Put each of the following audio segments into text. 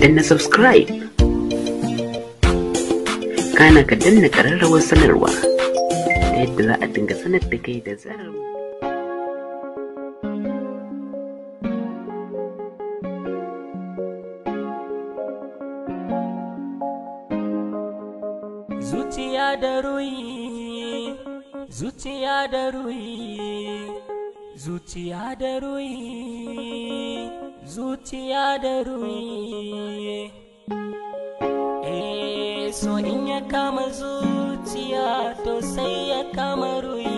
Danna subscribe, kana ka danna ƙararrawar sanarwa ta yadda za a dinga sanar da kai da zarar Zuciya da ruhi, zuciya da ruhi, zuciya da ruhi, zuciya da ruhi. Eh, so in ya kama zuciya to sai ya kama ruhi.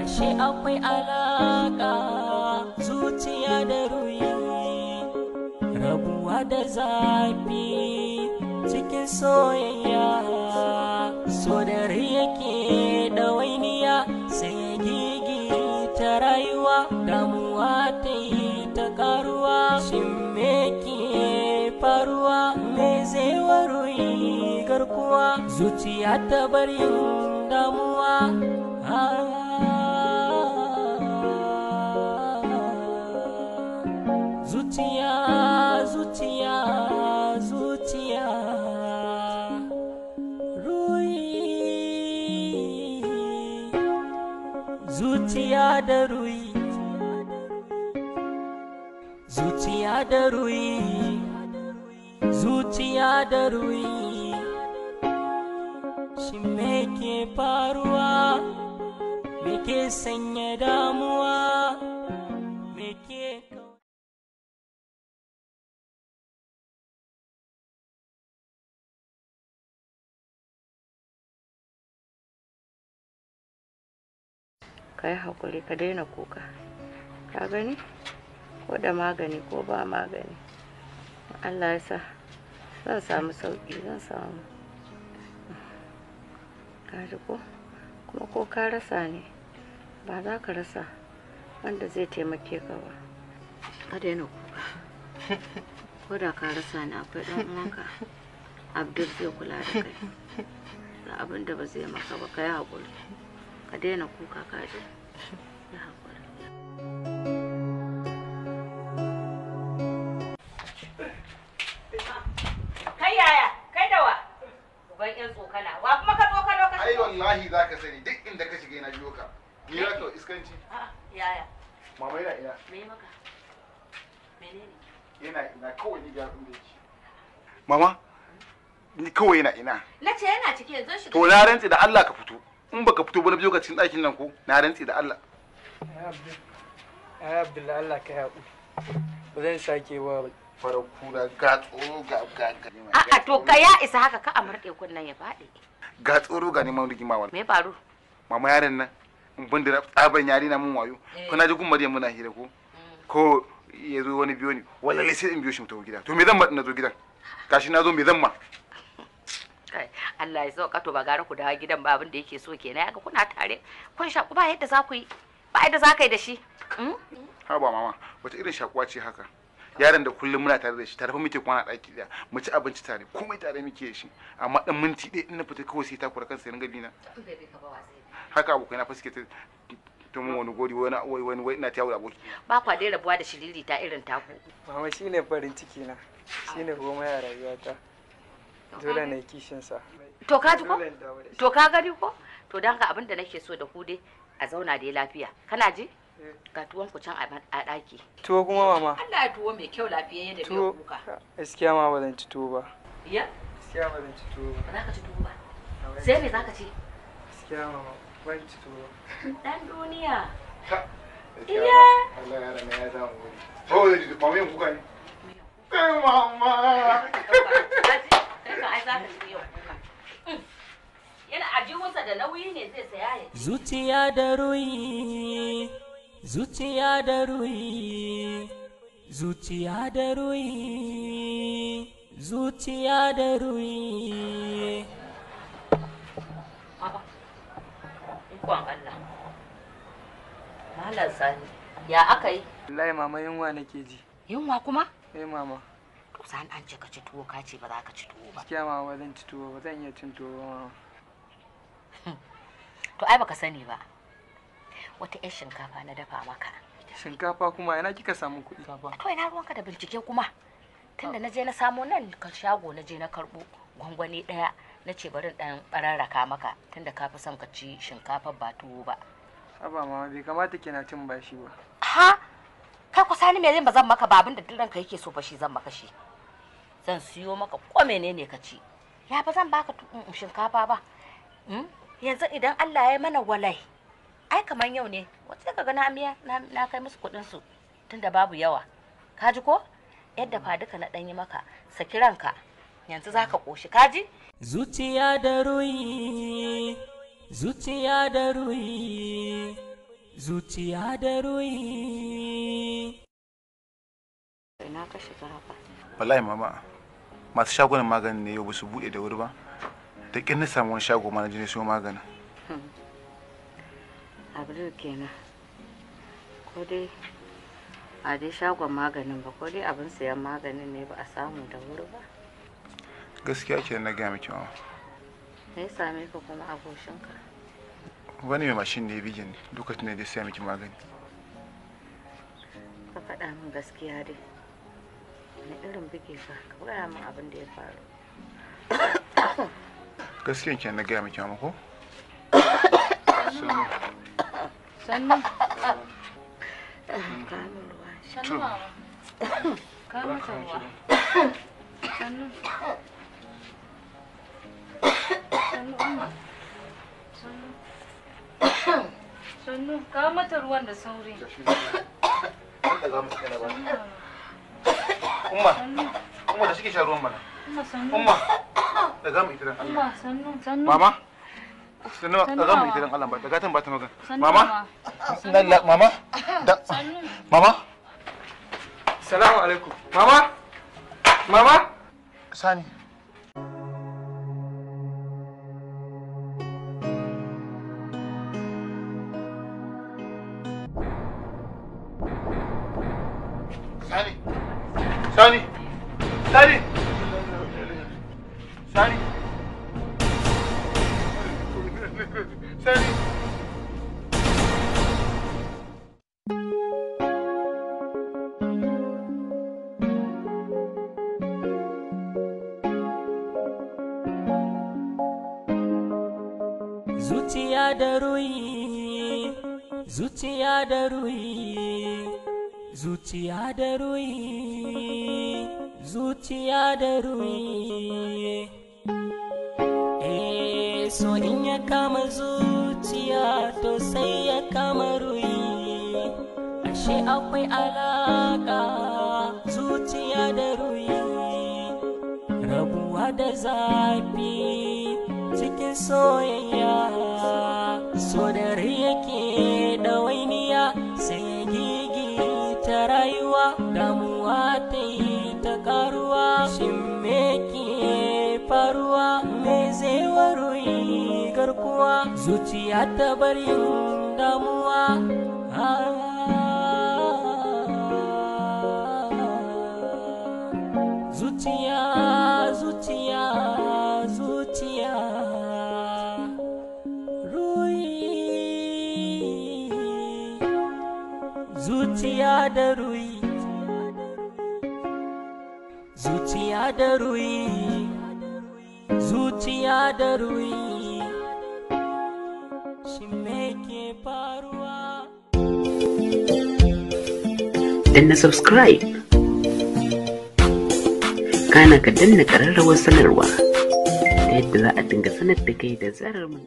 Ashe akwai alaka zuciya da ruhi. Rabuwa da zafi cikin soyayya, so da rai yake ɗawainiya, sai gigi ta rayuwa, damuwa ta yi ta karuwa. Shin me ke faruwa? Me zai waruyi garkuwa? Zuciya ta bar yin damuwa. Zuciya, zuciya, zuciya, ruhi, zuciya da ruhi, zuciya da ruhi, zuciya da ruhi. Shin me ke faruwa? Me ke sanya damuwa? Me ke Ka yi haƙuri, ka daina kuka. Ka gani? Ko da magani ko ba magani, Allah ya sa zan samu sauƙi, zan samu. Ka ji ko? Kuma ko ka rasa ne, ba za ka rasa wanda zai taimake ka ba. Ka daina kuka. Ko da ka rasa ni, akwai ɗan uwanka Abdul zai kula da kai. Ga abin da ba zai maka ba. Ka yi haƙuri, ka daina kuka, ka ji? Yi haƙuri. Kai yaya? Kai da wa? Uban yan tsokana. Wa kuma ka tsokano ka Ai shigo? wallahi za ka sani, duk inda ka shiga yana biyo ka. Ni za ka wa iskanci? A'a, yaya? Mama, yana ina? Me maka? Menene? Yana ina kawai? Ni ga inda yake. Mama, ni kawai yana ina? Na ce yana ciki, yanzu shiga. To na rantsi da Allah ka fito. In baka fito ba na biyo ka cikin ɗakin nan ko, na rantsi da Allah. Ai Abdullahi, Allah ka haƙuri. Ba zan sake ba. Farar kura, ga tsoro, ga ga ga. A'a, to ka ya isa haka, ka amurɗe kunnen ya faɗi. Ga tsoro, ga neman rigima wannan. Me ya faru? Mama, yaron nan in ban da tsaban yari na mun wayo. Ko na ji gun Maryam muna hira ko? Ko ya zo wani biyo ni. Wallahi sai in biyo shi mu tafi gida. To me zan ma na zo gidan? Gashi na zo, me zan ma? Kai, Allah ya sauka. To ba gara ku dawo gidan ba, abin da yake so kenan. Yaga kuna tare. Kun shaku, ba yadda za ku yi. Ba yadda za ka yi da shi. Mm? Ha ba mama, wata irin shakuwa ce haka? Yaron da kullum muna tare da shi, tare fa muke kwana a ɗaki ɗaya, mu ci abinci tare, komai tare muke shi. Amma ɗan minti ɗaya in na fita kawai sai takura kansa ya ringa bina. In bai bi ka ba, wa zai bi? Haka abokaina fa suke ta mun wani gori, wani wai wani wai ina ta yawo da aboki. Ba kwa dai rabuwa da shiriri ta irin taku. Mama, shine farin ciki na. Shine komai a rayuwata. Dole na yi kishin sa. To ka ji ko? Dole in dawo da shi. To ka gani ko? To dan haka abin da nake so da ku dai, a zauna dai lafiya. Kana ji? Ga tuwon ku can a ɗaki. Tuwo kuma, mama? Allah ya, tuwo mai kyau, lafiyayye da Tuwo. miyar kuka. Gaskiya ma ba zan ci tuwo ba. Ya? Gaskiya ba zan ci tuwo ba. Ba za ka ci tuwo ba. Sai me za ka ci? Gaskiya mama, ban ci tuwo ba. Dan duniya. Iya. Allah, yaron nan ya samu wuri. Oh, mama, yin kuka ne. Kai mama. Kai kan ai za ka ci miyar kuka. Yana ajihunsa da nauyi ne zai saya ya ci. Zuciya da ruhi, zuciya da ruhi, zuciya da ruhi, zuciya da ruhi. A'a. Ikon Allah. Malam Sani, ya aka yi? Wallahi mama, yunwa nake ji. Yunwa kuma? Eh mama, To Sani, an ce ka ci tuwo, ka ce ba za ka ci tuwo ba. gaskiya mama ba zan ci tuwo ba, zan iya cin tuwo ba mama. To ai baka sani ba. Wata 'yar shinkafa na dafa maka. Shinkafa kuma, ina kika samu kuɗi? To ina ruwanka da bincike kuma? Tunda na je na samo nan ka shago na je na karbo gwangwani daya, na ce bari dan bararraka maka tunda ka fi son ka ci shinkafa ba tuwo ba. Haba mama, bai kamata kina cin bashi ba. Ha? Kai ku Sani, me zan ba zan maka ba? Abinda duk ranka yake so fa shi zan maka shi. Zan siyo maka ko menene ka ci. Ya ba zan baka shinkafa ba? Yanzu idan Allah ya mana walai, ai kaman yau ne, wacce ka ga na miya na kai musu kuɗin su tunda babu yawa. Ka ji ko? Yadda fa duka na ɗan yi maka, saki ranka. Yanzu zaka koshi, ka ji? Zuciya da ruhi, zuciya da ruhi, zuciya da ruhi. Ina ka shiga haka? Wallahi mama, masu shagunan maganin ne yau ba su buɗe da wuri ba. Da ƙin na samu wani shago ma na je na siyo maganin. Abdul kenan. Ko dai a dai shagon maganin ba, ko dai abin sayan maganin ne ba a samu da wuri ba. Gaskiya kenan na gaya miki mama. Me ya same ka kuma a goshinka? Wani mai mashin ne ya bige ni lokacin da ya saya miki magani. Ka faɗa min gaskiya dai. Wani irin bige ka? Ka gaya min abin da ya faru. Gaskiya kenan na gaya miki mama ko? Sannu. Ka min ruwa. Sannu mama. Ka mata ruwa. Sannu. Sannu umma. Sannu. Sannu. Ka mata ruwan da sauri. Umma, Umma da suke sha ruwan mana. Umma sannu. Umma, daga mu ita dan Allah. Umma sannu. Sannu. Mama, sannu daga mu ita dan Allah ba, daga tan ba ta magana. Sannu Mama, mama. Mama, da Sannu. Mama, Salamu alaikum. Mama? Mama? Sani. Sani. Sani. Sani. Sani. Sani. Zuciya da ruhi, zuciya da ruhi, zuciya da ruhi, zuciya da ruhi. Eh, so in ya kama zuciya to sai ya kama ruhi. Ashe akwai alaka zuciya da ruhi. Rabuwa da zafi cikin soyayya, so da rai yake ɗawainiya, sai gigi ta rayuwa, damuwa ta yi ta karuwa. Shin me ke faruwa? Me zai waroyi garkuwa? Zuciya ta bar yin damuwa. Zuciya, zuciya, zuciya, ruhi, zuciya da ruhi, zuciya da ruhi, zuciya da ruhi. Shin me ke faruwa? Danna subscribe, kana ka danna ƙararrawar sanarwa ta yadda za a dinga sanar da kai da zarar mun